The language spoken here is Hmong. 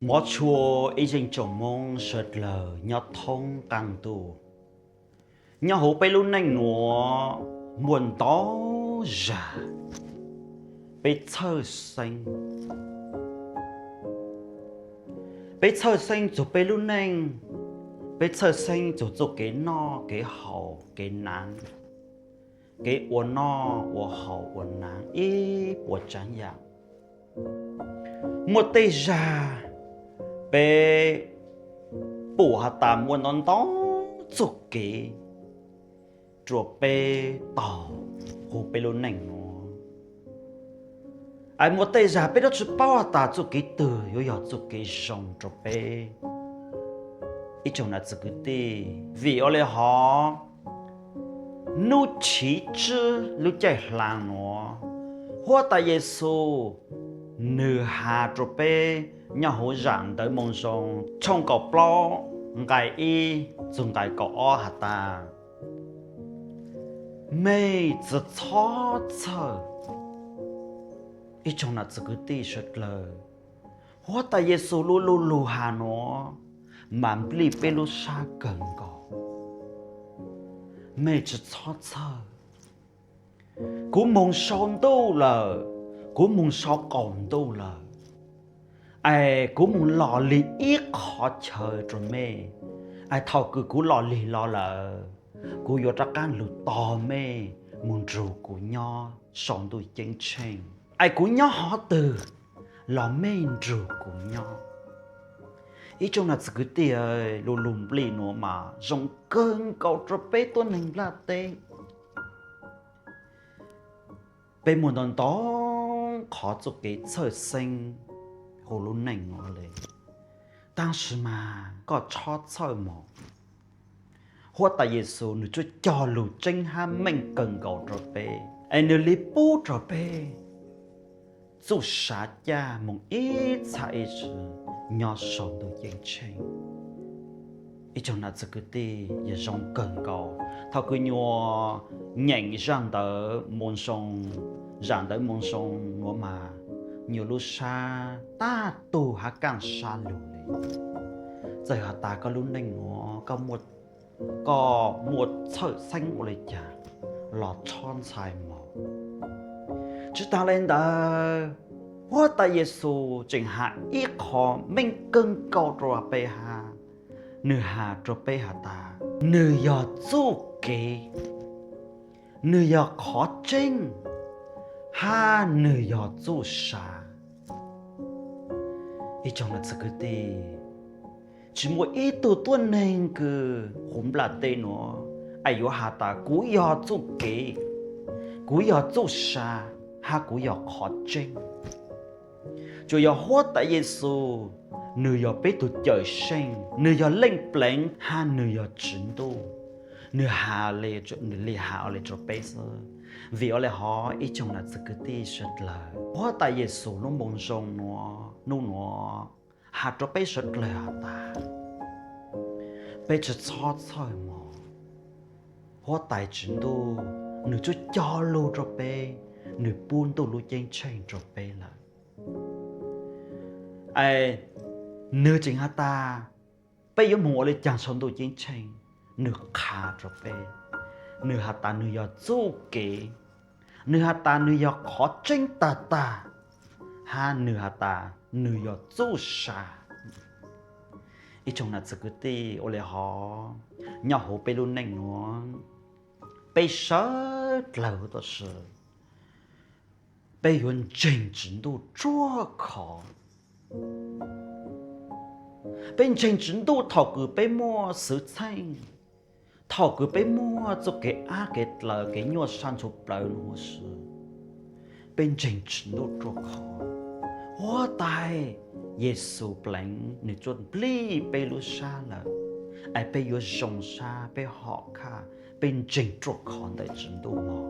Hmov tshua ib zeej tsoom Moob sawv dlawg nyob thoob qaab ntuj. Nyob huv peb lub neej nuav muaj ntau zag peb txhawj xeeb. Peb txhawj xeeb txug peb lub neej, peb txhawj xeeb txug txuj kev noj kev haus kev naav, kev ua noj ua haus ua naav ib puas tsaav yaam. Muaj tej zag peb pum has tas muaj ntau ntau txuj kev rua peb taug huv peb lub neej nuav. Es muaj tej zag peb rov tsi paub has tas txuj kev twg yuav yog txuj kev zoo rua peb. Ib tsoom nam txiv kwv tij, vim ua le hov nub chiv tsib lub caij hlaav nuav, huab tais Yexus nwg has rua peb nyob huv Zaam Ntawv Moo Zoo tshooj kaum plaub nqai ib txug nqai kaum ob has tas, mej tsi txhob txhawj. Ib tsoom nam txiv kwv tij sawv dlawg, huab tais Yexus lub lu lug has nuav mas nplij peb lub sab kawg nkaus. Mej tsi txhob txhawj. Kuv moog sau ntuj lawm, kuv moog sau qaum ntuj lawm, es kuv moog lom lig ib qhov chaw rua mej. Es thaum kws kuv lom lig los lawm, kuv yuav rov qaab lug tos mej moog nrug kuv nyob sau ntuj ceeb tsheej. Es kuv nyob hov twg los mej nrug kuv nyob. Ib tsoom nam txiv kwv tij, lu lug nplij nuav mas zoo kawg nkaus rua peb tuab neeg nplaj teb. Peb muaj ntau ntau qhov txuj kev txhawj xeeb huv lub neej nuav le. Tab sis mas koj txhob txhawj mog. Huab tais Yexus nwg tsuas cog lug tseeb hab meej kawg nkaus rua peb, es nwg le pub rua peb txuj sa caj moog ib txhab ib txhis nyob sau ntuj ceeb tsheej. Ib tsoom nam txiv kwv tij, yog zoo kawg nkaus thaum kws nyuas nyeem Zaam Ntawv Moo Zoo, Zaam Ntawv Moo Zoo nuav mas nyuas lub sab tab tug hab kaaj sab lug le. Txawm has tas koj lub neej nuav koj muaj txhawj xeeb ua le caag los txhob ntshai mog. Tsi taag le ntawd, huab tais Yexus tseem has ib qho meej kawg nkaus rua peb hab. Nwg has rua peb has tas nwg yog txuj kev, nwg yog qhov tseeb, hab nwg yog txuj sa. Ib tsoom nam txiv kwv tij, tsi muaj ib tug tuab neeg kws huv nplaj teb nuav es yuav has tas kuv yog txuj kev, kuv yog txuj sa, hab kuv yog qhov tseeb. Tsuas yog huab tais Yexus, nwg yog peb tug Cawmseej, nwg yog Leej Pleev hab nwg yog Tswv Ntuj. Nwg has le, nwg le has ua le rua peb xwb. Vim ua le hov ib tsoom nam txiv kwv tij sawv dlawg, huab tais Yexus lub Moo Zoo nuav nub nuav has rua peb sawv dlawg has tas, peb tsi txhob txhawj mog. Huab tais Tswv Ntuj nwg tsuas cog lug rua peb, nwg pub ntuj lub ceeb tsheej rua peb lawm. Es nwg tseem has tas peb yuav moog ua le caag sau ntuj ceeb tsheej, nwg qha rua peb. Nwg has tas nwg yog txuj kev, nwg has tas nwg yog qhov tseeb tag tag, hab nwg has tas nwg yog txuj sa. Ib tsoom nam txiv kwv tij, ua le hov nyob huv peb lub neej nuav, peb sawv dlawg huv tib si peb yuav ntseeg Tswv Ntuj ruaj khov. Peb ntseeg Tswv Ntuj thaum kws peb muaj xwv txheej, thaum kws peb muaj txuj kev ab kev dlawg kev nyuaj sab ntshua plawv nuav huv si. Peb ntseeg Tswv Ntuj ruaj khov. Huab tais Yexus Pleev nwg tsuas nplij peb lub sab lawm, es peb yuav zoo sab, peb hom khaj, peb ntseeg ruaj khov ntawm Tswv Ntuj mog.